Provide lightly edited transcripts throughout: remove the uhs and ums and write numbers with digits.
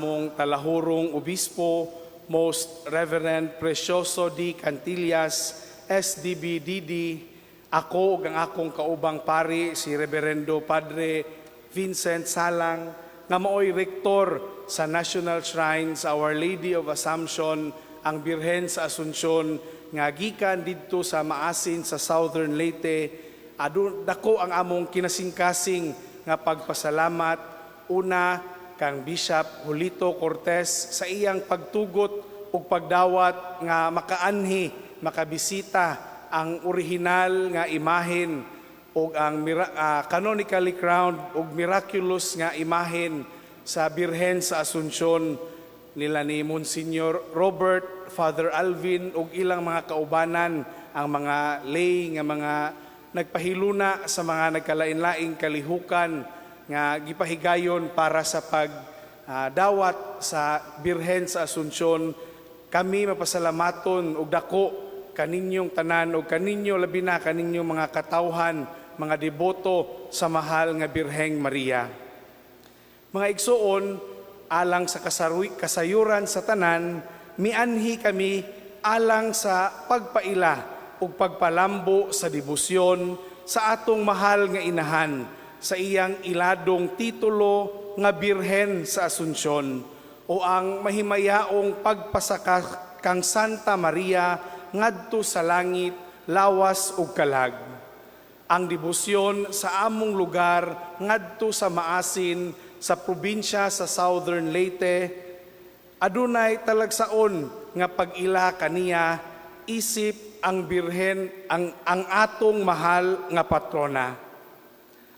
Among talahurong obispo, Most Reverend Precioso D. Cantillas, SDB DD, ako ug ang akong kaubang pari, si Reverendo Padre Vincent Salang, nga maoy rektor sa National Shrine sa Our Lady of Assumption, ang Birhen sa Asunsyon, nga gikan didto sa Maasin sa Southern Leyte. Adun dako ang among kinasingkasing nga pagpasalamat, una kang Bishop Julito Cortez sa iyang pagtugot ug pagdawat nga makaanhi, makabisita ang orihinal nga imahen ug ang canonically crowned ug miraculous nga imahen sa Birhen sa Asunsyon nila ni Monsignor Robert, Father Alvin ug ilang mga kaubanan, ang mga lay nga mga nagpahiluna sa mga nagkalain-laing kalihukan nga gipahigayon para sa pag dawat sa Birhen sa Asunsyon. Kami mapasalamaton og dako kaninyong tanan ug kaninyo, labi na kaninyong mga katawhan, mga deboto sa mahal nga Birheng Maria. Mga igsuon, alang sa kasayuran sa tanan, mianhi kami alang sa pagpaila ug pagpalambo sa debosyon sa atong mahal nga inahan sa iyang iladong titulo nga Birhen sa Asunsyon o ang mahimayaong pagpasaka kang Santa Maria ngadto sa langit lawas ug kalag. Ang debosyon sa among lugar ngadto sa Maasin sa probinsya sa Southern Leyte adunay talagsaon nga pag-ila kaniya isip ang Birhen, ang atong mahal nga patrona.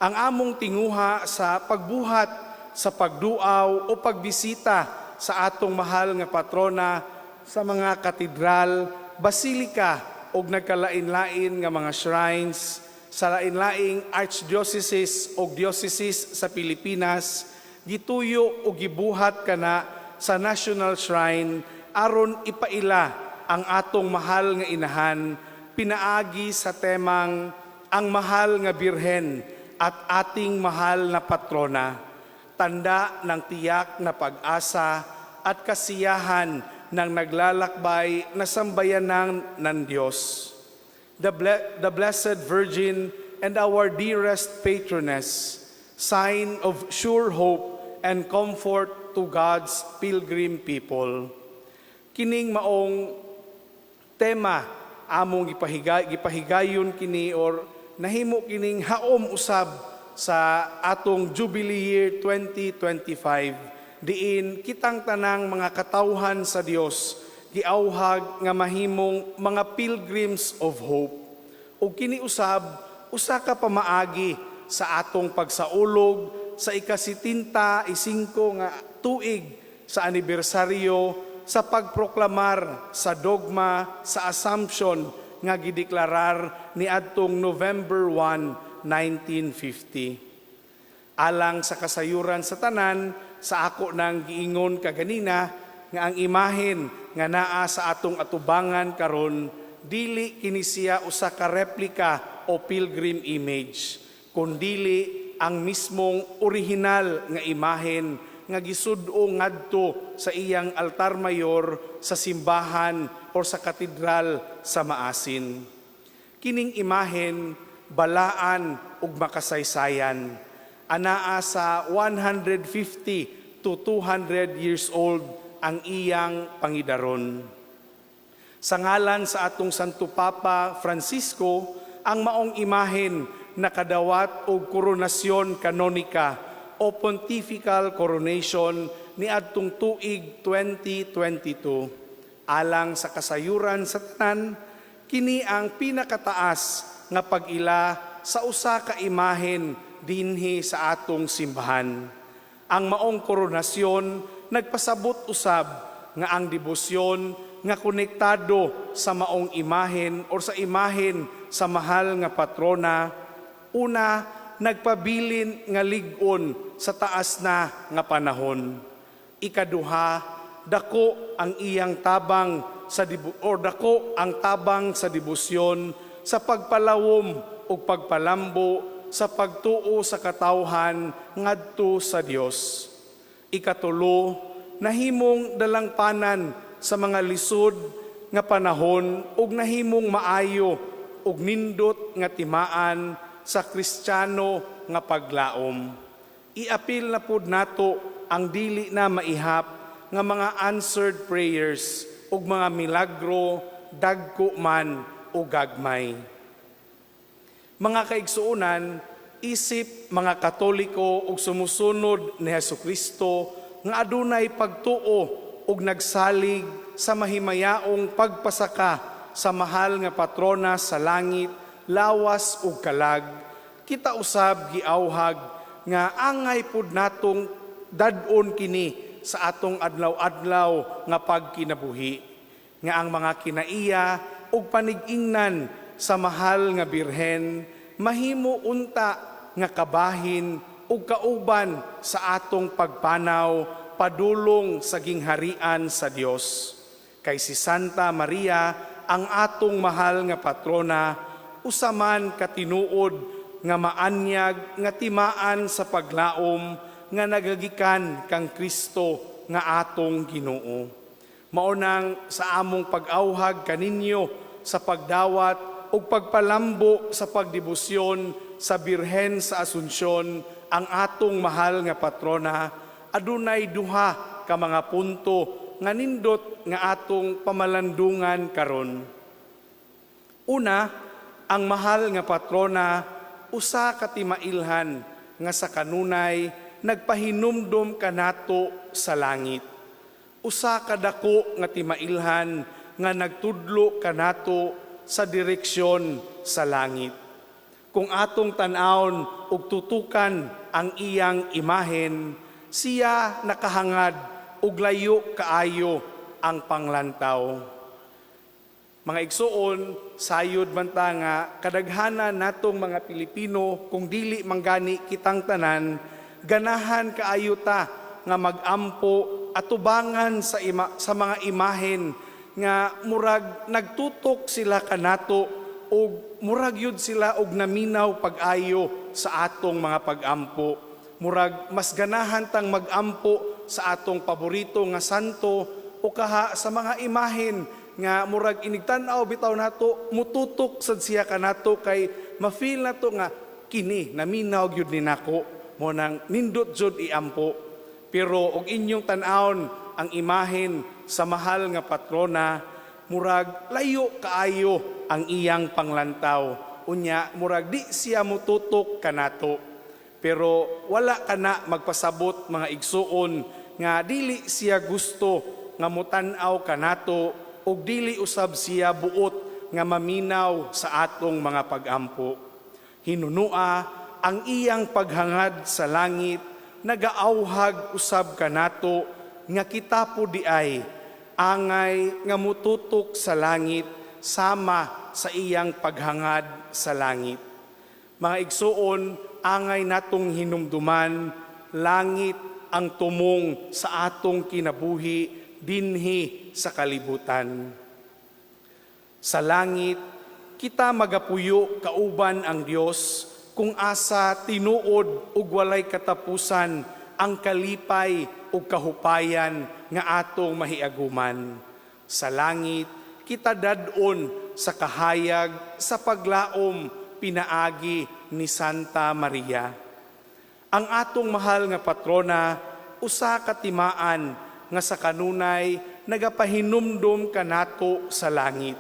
Ang among tinguha sa pagbuhat sa pagduaw o pagbisita sa atong mahal nga patrona sa mga katedral, basilika ug nagkalain-lain nga mga shrines sa lain-laing archdioceses o dioceses sa Pilipinas, gituyo o gibuhat kana sa National Shrine aron ipaila ang atong mahal nga inahan pinaagi sa temang "Ang Mahal nga Birhen at Ating Mahal na Patrona, tanda ng tiyak na pag-asa at kasiyahan ng naglalakbay na sambayanan ng Diyos. The Blessed Virgin and our dearest patroness, sign of sure hope and comfort to God's pilgrim people." Kining maong tema among gipahigayon kini or nahimo kining haom usab sa atong Jubilee Year 2025, diin kitang tanang mga katawhan sa Dios giawhag nga mahimong mga pilgrims of hope. Ug kini usab usa ka pamaagi sa atong pagsaulog sa ika-75 nga tuig sa anibersaryo sa pagproklamar sa dogma sa Assumption nga gideklarar niadtong November 1, 1950. Alang sa kasayuran sa tanan, sa ako nang giingon kaganina nga ang imahen nga naa sa atong atubangan karon, dili kini siya usa ka replika o pilgrim image, kundili ang mismong orihinal nga imahen nga gisud-o ngadto sa iyang altar mayor sa simbahan or sa katedral sa Maasin. Kining imahen balaan ug makasaysayan. Anaa sa 150 to 200 years old ang iyang pangidaron. Sa ngalan sa atong Santo Papa Francisco, ang maong imahen nakadawat og koronasyon kanonika o pontifical coronation niadtong tuig 2022. Alang sa kasayuran sa tanan, kini ang pinakataas nga pag-ila sa usa ka imahen dinhi sa atong simbahan. Ang maong koronasyon nagpasabot usab nga ang debosyon nga konektado sa maong imahen or sa imahen sa mahal nga patrona, una, nagpabilin nga lig-on sa taas na nga panahon. Ikaduha, dako ang iyang tabang sa or dako ang tabang sa debosyon sa pagpalawom ug pagpalambo sa pagtuo sa katawhan ngadto sa Dios. Ikatulo, nahimong dalangpanan sa mga lisod nga panahon ug nahimong maayo ug nindot nga timaan sa Kristiyano nga paglaom. Iapil na pud nato ang dili na maihap nga mga answered prayers ug mga milagro, dagko man o gagmay. Mga kaigsuonan, isip mga Katoliko ug sumusunod ni Hesukristo nga adunay pagtuo ug nagsalig sa mahimayaong pagpasaka sa mahal nga patrona sa langit, lawas ug kalag, kita usab giawhag nga angay pud natong dad-on kini sa atong adlaw-adlaw nga pagkinabuhi, nga ang mga kinaiya ug panig-ingnan sa mahal nga Birhen mahimo unta nga kabahin ug kauban sa atong pagpanaw padulong sa gingharian sa Dios. Kay si Santa Maria, ang atong mahal nga patrona, usa man ka tinuod nga maanyag nga timaan sa paglaom nga nagagikan kang Kristo nga atong Ginoo. Mao nang sa among pag-awhag kaninyo sa pagdawat ug pagpalambo sa pagdebosyon sa Birhen sa Asunsyon, ang atong mahal nga patrona, adunay duha ka mga punto nga nindot nga atong pamalandungan karon. Una, ang mahal nga patrona usa ka timailhan nga sa kanunay nagpahinumdom kanato sa langit. Usa ka dako nga timailhan nga nagtudlo kanato sa direksyon sa langit. Kung atong tan-awon ug tutukan ang iyang imahen, siya nakahangad ug layo kaayo ang panglantaw. Mga igsuon, sayod man ta nga kadaghanan natong mga Pilipino, kung dili manggani kitang tanan, ganahan kaayo ta nga magampo atubangan sa mga imahen nga murag nagtutok sila kanato ug murag yud sila og naminaw pag-ayo sa atong mga pagampo. Murag mas ganahan tang magampo sa atong paborito nga santo o kaha sa mga imahen nga murag inigtan-aw bitaw nato, mututok sad siya kanato kay ma-feel nato nga kini naminaw gyud ni nako, mao nang nindot jud iampo. Pero og inyong tan-awon ang imahen sa mahal nga patrona, murag layo kaayo ang iyang panglantaw. Unya murag di siya mututok kanato. Pero wala kana magpasabot, mga igsuon, nga dili siya gusto nga mutan-aw kanato ug dili usab siya buot nga maminaw sa atong mga pagampo. Hinunua, ang iyang paghangad sa langit nagaauhag usab kanato nga kita po diay angay nga mututok sa langit sama sa iyang paghangad sa langit. Mga igsuon, angay natong hinumduman, langit ang tumong sa atong kinabuhi dinhi sa kalibutan. Sa langit, kita magapuyo kauban ang Dios kung asa tinuod ug walay katapusan ang kalipay ug kahupayan nga atong mahiaguman. Sa langit, kita dad-on sa kahayag sa paglaom pinaagi ni Santa Maria. Ang atong mahal nga patrona usa ka timaan nga sa kanunay nagapahinumdom kanato sa langit.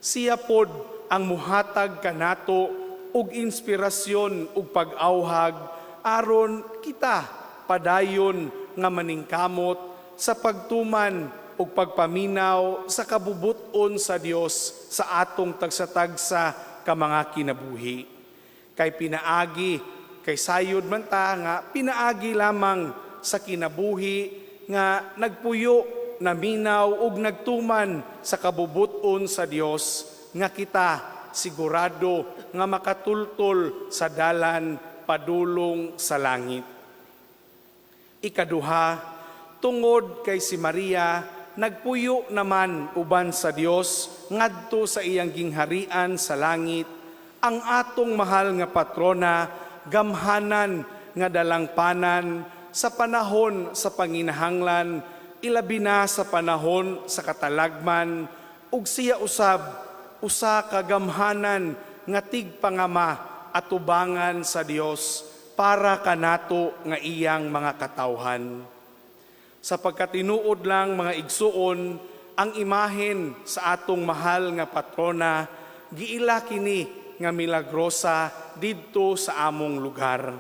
Siya pod ang muhatag kanato og inspirasyon ug pag-awhag aron kita padayon nga maningkamot sa pagtuman ug pagpaminaw sa kabubut-on sa Dios sa atong tagsa-tagsa ka mga kinabuhi. Kay sayod man ta nga pinaagi lamang sa kinabuhi nga nagpuyo, naminaw ug nagtuman sa kabubut-on sa Dios nga kita sigurado nga makatultol sa dalan padulong sa langit. Ikaduha, tungod kay si Maria nagpuyo naman uban sa Dios ngadto sa iyang gingharian sa langit, ang atong mahal nga patrona gamhanan nga dalangpanan sa panahon sa panginahanglan. ilabi na sa panahon sa katalagman, ug siya usab usa ka gamhanan nga tigpangama atubangan sa Dios para kanato nga iyang mga katawhan. Sa pagkatinuod lang, mga igsuon, ang imahen sa atong mahal nga patrona giila kini nga milagrosa didto sa among lugar.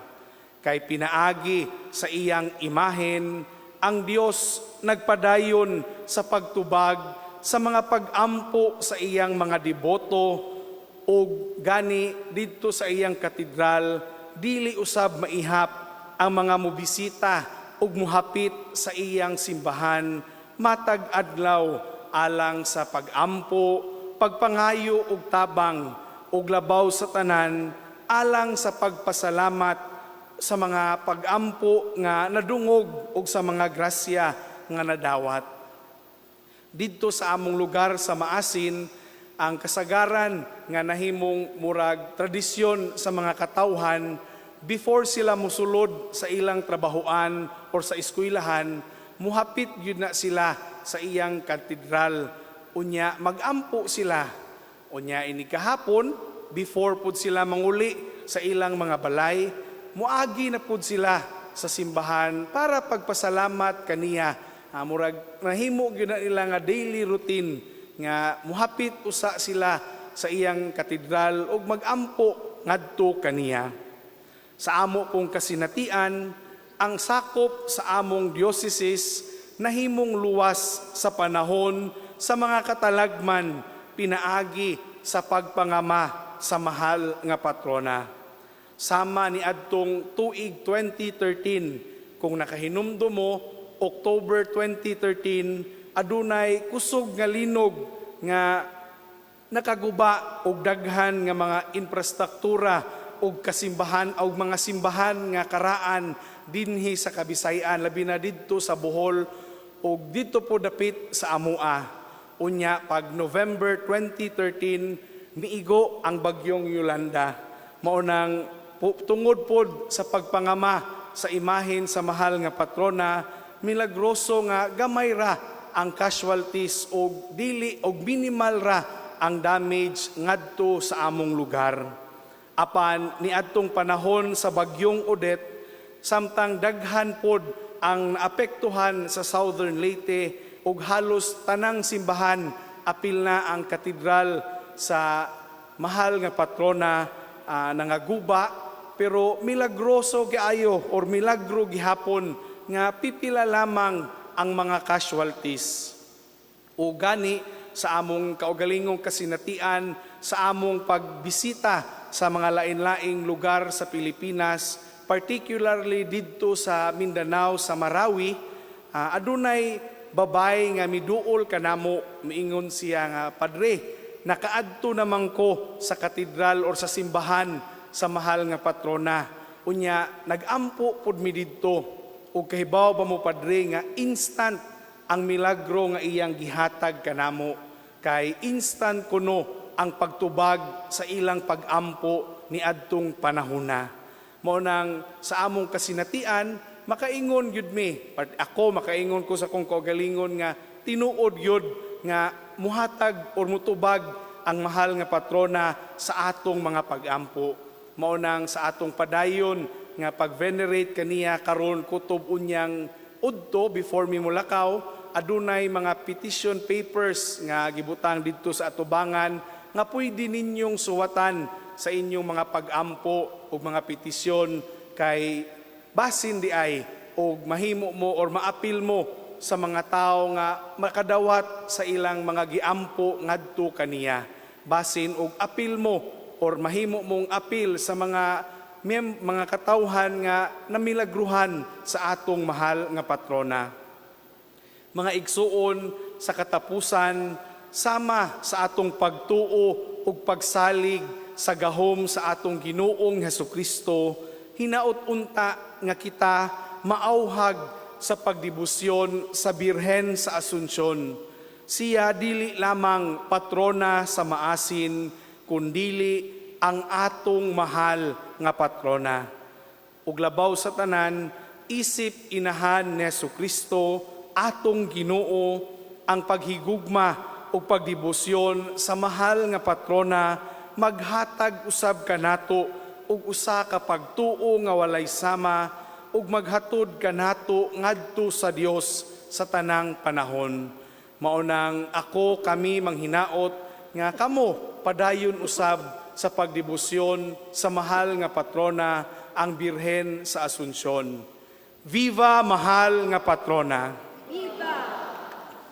Kay pinaagi sa iyang imahen, ang Dios nagpadayon sa pagtubag sa mga pag-ampo sa iyang mga deboto, ug gani didto sa iyang katedral dili usab maihap ang mga mobisita ug muhapit sa iyang simbahan matag adlaw alang sa pag-ampo, pagpangayo og tabang, ug labaw sa tanan alang sa pagpasalamat sa mga pag-ampo nga nadungog ug sa mga grasya nga nadawat. Didto sa among lugar sa Maasin, ang kasagaran nga nahimong murag tradisyon sa mga katawhan, before sila musulod sa ilang trabahoan or sa eskwelahan, muhapit gyud na sila sa iyang katedral. Unya magampo sila. Unya ini kahapon, before pud sila manguli sa ilang mga balay, muagi na pud sila sa simbahan para pagpasalamat kaniya. Murag nahimo gyud na nila nga daily routine nga muhapit usa sila sa iyang katedral ug magampo ngadto kaniya. Sa amo kong kasinatian, ang sakop sa among diocese nahimong luwas sa panahon sa mga katalagman pinaagi sa pagpangama sa mahal nga patrona. Sama ni adtong tuig 2013, kung nakahinumdum mo, October 2013, adunay kusog nga linog nga nakaguba og daghan nga mga infrastruktura og kasimbahan og mga simbahan nga karaan dinhi sa Kabisayan, labi na didto sa Bohol ug didto po dapit sa amoa. Unya pag November 2013, miigo ang bagyong Yolanda. Mao nang tungod pod sa pagpangama sa imahen sa mahal nga patrona, milagroso nga gamay ra ang casualties og dili og minimal ra ang damage ngadto sa among lugar. Apan niadtong panahon sa bagyong Odette, samtang daghan pod ang naapektuhan sa Southern Leyte ug halos tanang simbahan apil na ang katedral sa mahal nga patrona nangaguba, pero milagroso giayo or milagro gihapon nga pipila lamang ang mga casualties. O gani sa among kaugalingong kasinatian, sa among pagbisita sa mga lain-laing lugar sa Pilipinas, particularly didto sa Mindanao, sa Marawi, adunay babay nga miduol kanamo. Miingon siya nga, "Padre, nakaadto naman ko sa katedral or sa simbahan sa mahal nga patrona. Unya nagampo pud mi didto. Ug kahibaw ba mo, Padre, nga instant ang milagro nga iyang gihatag kanamo, kay instant kuno ang pagtubag sa ilang pagampo ni adtong panahona?" Mao nang sa among kasinatian, makaingon gyud mi. Ako, makaingon ko sa akong kaugalingon nga tinuod gyud nga muhatag or mutubag ang mahal nga patrona sa atong mga pagampo. Mao nang sa atong padayon nga pag-venerate kaniya karon kutob unyang udto, before mi mulakaw, adunay mga petition papers nga gibutang didto sa atubangan nga pwede ninyong suwatan sa inyong mga pag-ampo o mga petisyon, kay basin di ay og mahimo mo or maapil mo sa mga tao nga makadawat sa ilang mga giampo ngadto kaniya. Basin og apil mo or mahimo mong apil sa mga katawhan nga namilagruhan sa atong mahal nga patrona. Mga igsuon, sa katapusan, sama sa atong pagtuo ug pagsalig sa gahom sa atong Ginoong Hesukristo, hinaot unta nga kita maauhag sa pagdebosyon sa Birhen sa Asunsyon. Siya dili lamang patrona sa Maasin, kundili ang atong mahal nga patrona. Ug labaw sa tanan, isip inahan ni Kristo. atong Ginoo, ang paghigugma ug pagdebosyon sa mahal nga patrona maghatag usab kanato og usa ka pagtuo nga walay sama ug maghatod kanato ngadto sa Dios sa tanang panahon. Mao nang ako, kami manghinaot nga kamo padayon usab sa pagdebosyon sa mahal nga patrona, ang Birhen sa Asunsyon. Viva mahal nga patrona!